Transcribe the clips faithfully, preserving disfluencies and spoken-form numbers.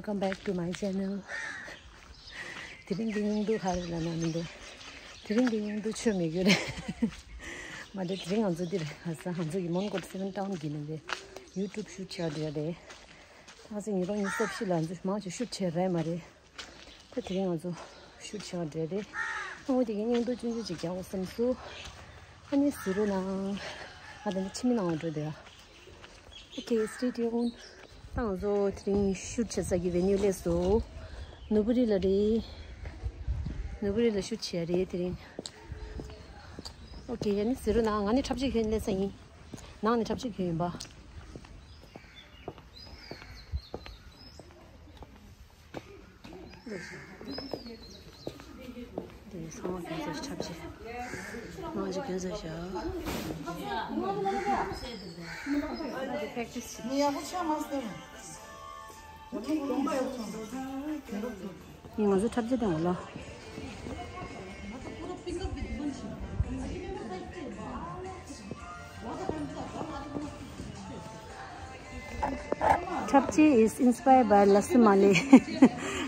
Welcome back to my channel. དེ་རིང་གི་སྙིང་སྡུག་ཧ་རེ་ལ་ན་མི་འདུག་དེ་རིང་གི་སྙིང་སྡུག་ཆོས་མེད་རྒྱུ་རེད། མ་རེད། དེ་རིང་ང་ཚོ་འདིར་ཧ་ས་ང་ཚོ་གི་མོན་གྷོ་སེ་ཝན་ཊའུན་གི་ནང་ལ་ཡུ་ཊུབ་ཤུ་ཊི་བྱ་འདྲ་རེད། ད་ང་ཚོ་ཉིས་སྟོང་ཉི་ཤུ་རྩ་བཞི་ལ་ང་ཚོ་མང་ཆེ་ཤུ་ཊི་བྱས་རེད་མ་རེད། ད་དེ་རིང་ང་ཚོ་ཤུ་ཊི་བྱ་འདྲ་རེད། ཨ་འོ་དེ་གི་སྙིང་སྡུག་ཆུང་ཆུང་ཅིག་རྒྱག་འོ་བསམ་སོང་། ཨ་ནི་གཟིགས་རོགས་གནང་། ང་ད་ནི་ཕྱི་མི་ནང་ལ་འགྲོ་འདོད་ཡ། Okay, stay tuned. ད་ང་ཚོ་དེ་རིང་ཤུ་ཊི་བྱེད་ས་གི་ཝེ་ནིའུ་སླེབས་སོང་། ནུ་བུ་རི་ལ་རེད། ནུ་བུ་རི་ལ་ཤུ་ཊི་བྱེད་ཡ་རེད་དེ་རིང་། Okay, ཡ་ནི་གཟིགས་རོགས་གནང་། ང་ནི་འཁྲབ་ཆས་གྱོན་སླེབས་ས་ཡིན། ནང་ནས་འཁྲབ་ཆས་གྱོན་ཡིན་པ། འདི་ཚང་མ་གྱོན་ཚར་ཤག་འཁྲབ་ཆས། མང་ཆེ་གྱོན་ཚར་ཤག Practice བྱེད། ཡིན། ང་ཚོ་འཁྲབ་ཆས་སྟོན་གོ་ལ། འཁྲབ་ཆས is inspired by ལ་སི་མ་ལེ།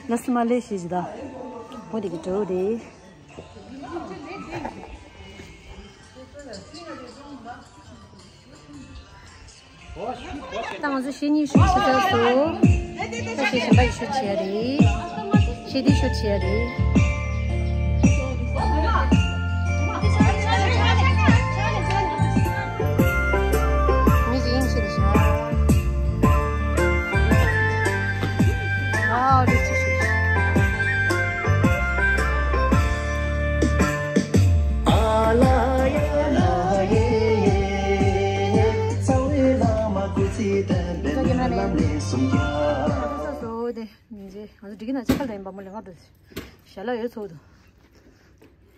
ལ་སི་མ་ལེ་ཞེས་བྱ། འོ་དེ་གི་འགྲོ་རེད། ད་ང་ཚོ་གཞས་གཉིས་ཤུ་ཊི་བྱེད་ཚར་སོང་། ད་གཞས་གཞན་པ་ཡི་ཤུ་ཊི་བྱེད་ཡ་རེད། གཞས་འདི་ཤུ་ཊི་བྱེད་ཡ་རེད། མི་རིང་ཆེ་རེད་ཤག Wow, this is ང་ཚོ་འགྲིག་གི་ན་ཅི་ཁ་ལ་ཡིན་པ་མོ་ལས་ང་འགྲོ་ཞལ་ལག་ཡོད་ཚོགས་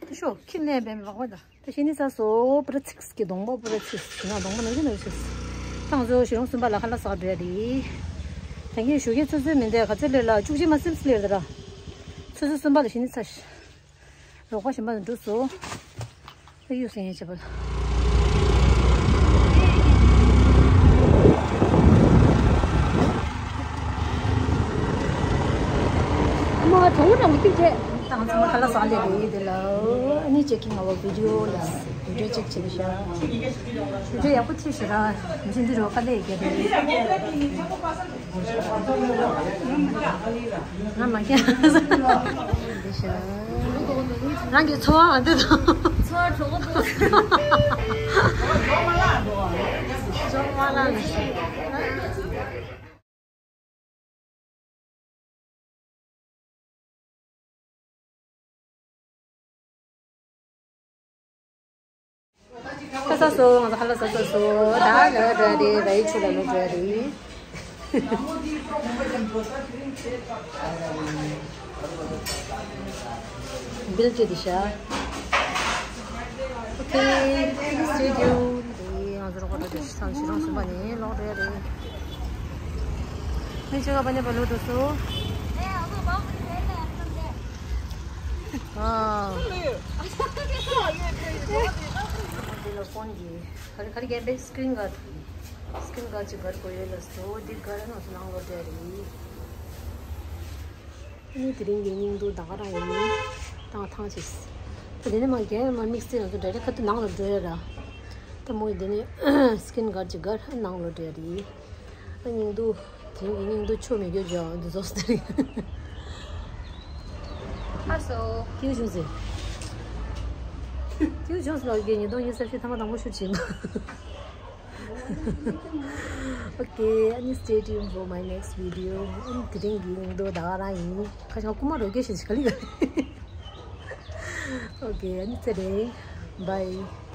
འདུག་ཤོ་ཁྱི་ལས་པའི་མི་བག་པ་དང་། ད་ཤི་ནི་ས་སོ་པྲ་ཚིགས་ཀྱི་གདོང་པ་པྲ་ཚིགས་ན་གདོང་པ་ནང་གི་ནང་ཤི། ཏང་ཚོ་ཞི་རོང་གསུམ་པ་ལ་ཁ་ལ་ཟག་འགྲོ་ཡ་རེད། ད་ངས་ཞུ་མཁན་ཚོ་ཚོའི་མི་འདས་ག་ཚོད་ལས་ལ་བཅུ་གཅིག་མ་སིམ་སི་ལེར་ད་ར། ཚོ་ཚོ་གསུམ་པ་ལ་ཤི་ནི་ཚ་ཤི། རོགས་པ་གཞན་པ་ནས་འགྲོ་སོ། ཨ་ཡོད་སེང་ཡས་བྱེད་པ། མ་གྲོང་མོ་གྲོང་མོ་ཁྱིམ་བྱས། ཏང་ཚང་མ་ཁ་ལག་ཟ་ལེ་རེད་དེ་ལ། ཨ་ནི་ཅེག་གིང་ཨ་བ་བི་ཌི་ཡོ་ལ་བི་ཌི་ཡོ་ཅེག་བྱེད་ཤག་བི་ཌི་ཡོ་ཡག་པོ་ཁྲིད་ཤག་ར། འཛིན་དུ་རོ་ཁ་ལེ་རྒྱ་རེད། ང་མ་རྒྱ། འདི་ཤག་རང་གི་འཚོ་བ་འདི་དང་། འཚོ་བ་གྲོགས་པོ་འདུག་འཚོ་བ་མ་ལགས་འདུག་ཁ་ས་སོ་ང་ཚོ་ཁ་ལག་ཟ་ས་སོ། ད་ལོ་འགྲོ་རེད། རའི་ཆུ་ལ་ལོ་འགྲོ་རེད། བིལ་ཅི་དི་ཤ། Okay, please stay tuned. དེ་ང་ཚོ་རོགས་པ་འགྲོ་དེ་ཤི་ཚང་ཤི་རང་གསུམ་པ་ནས་ལོག་འགྲོ་རེད། ནི་ཅི་ག་པ་ནས་པ་ལོ་འགྲོ་སོ། ཨ། འདི་ལ་ཕོན་གྱི། ག་རེ་ག་རེ་རྒྱན་པའི་སི་ཀི་རིན་གཱཌ། སི་ཀི་རིན་གཱཌ་ཅིག་སྒར་དགོས་ཡོད་ལ་སོ། འདི་སྒར་ནང་སུ་ནང་ལོག་འགྲོ་རེད། ཨ་ནི་དེ་རིང་གི་སྙིང་སྡུག་ད་ག་རང་ཡིན། ཏང་ཐང་ཆེས། ད་དེ་ནས་མ་རྒྱན་མ་དམིགས་བསལ་ང་ཚོ་འདྲ་རེ་ཁ་ཐུག་ནང་ལོག་འགྲོ་ཡོད་ར། ད་མོ་དེ་ནས་སི་ཀི་རིན་གཱཌ་ཅིག་སྒར་ནང་ལོག་འགྲོ་ཡ་རེད། ཨ་སྙིང་སྡུག་དེ་རིང་གི་སྙིང་སྡུག་ཆོ་མེད་རྒྱུ་ཇོ་འདི་ཚོ་སྟེ། ཁ་སོ། ཀྱུ་བྱུང་ཟེར། ཀྱུ་བྱུང་ཟེར་ལོ་རྒྱུ་ཉིས་སྟོང་ཉི་ཤུ་རྩ་བཞི་ཐེངས་མ་དང་པོ་ཤུ་ཆེན་པ། Okay, ཨ་ནི་stay tuned for my next video. ཨ་ནི་དེ་རིང་གི་སྙིང་སྡུག་ད་ག་རང་ཡིན། ཁ་ཤས་རྐུ་མ་རོགས་སྐྱོར་བྱེད་ཀྱི་ག་ལི་ག་ལི། Okay, ཨ་ནི་ཚེ་རིང་། Bye.